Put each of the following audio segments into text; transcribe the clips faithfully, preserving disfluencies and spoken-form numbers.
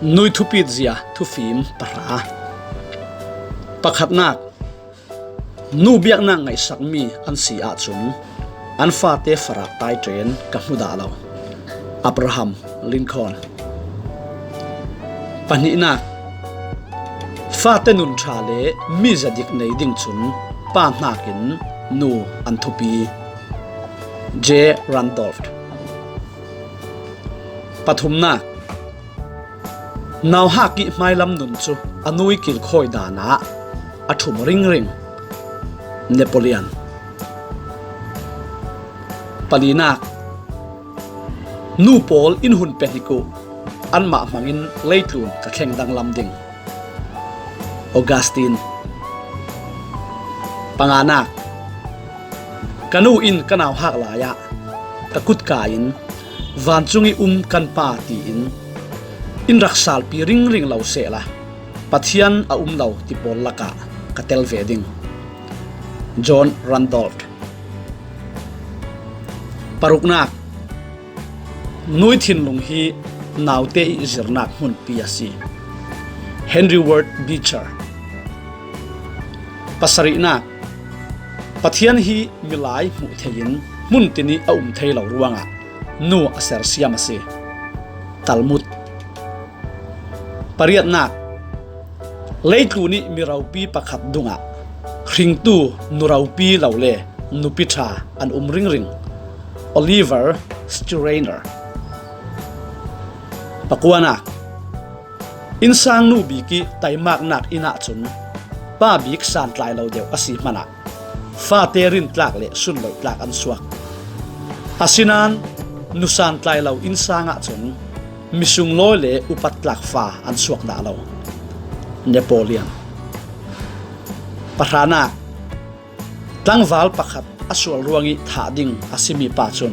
Nui thupit zia thufim pahra. Pakhatnak, nu biaknak ngaihsak mi an si ahcun an fate farah taiṭen ka hmu dah lo. Abraham Lincoln. Pahnihnak, fate nun ṭha le mi zadik nei ding cun pa hnakin nu an thupi. J. Randolph. Pathumnak, nauhak ih hmailam nun cu a nu ih kilkhawi dan ah a ṭhum ringring. Napoleon. Palinak, nu pawl in hun pe hnik uh, anmah hmangin leitlun ka khen danglam ding. Augustine. Panganak, ka nu in ka nauhak lai ah ka kutka in vancung ih um kan Pa tiin in rak salpi ringring lo sehla Pathian a um lo ti pawl lakah ka tel ve ding. John Randolph. Paruknak, nu ih thinlung hi naute ih zirnak hmunpi a si. Henry Ward Beecher. Pasarihnak, Pathian hi milai hmuh thei in hmun tin ih a um thei lo ruangah nu a sersiam a si. Talmud. Pariatnak, leitlun ih mi ropi pakhat dungah hringtu nu ropi lo le nupi ṭha an um ringring. Oliver Schreiner. Pakuanak, innsang nu bik ih taimaknak inn ahcun pa bik santlai lo deuh a si hmanah fate rintlak le sunloihtlak an suak. Asinain nusan tlai lo innsang ahcun misunglawi le upattlak fa an suak dah lo. Napoleon. Pahranak, tlangval pakhat a sual ruangih thah ding a simi pa cun,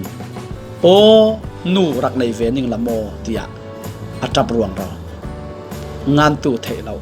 "Aw, nu rak nei ve ning la maw?" tiah a ṭap ruangro. Ngantu theih lo.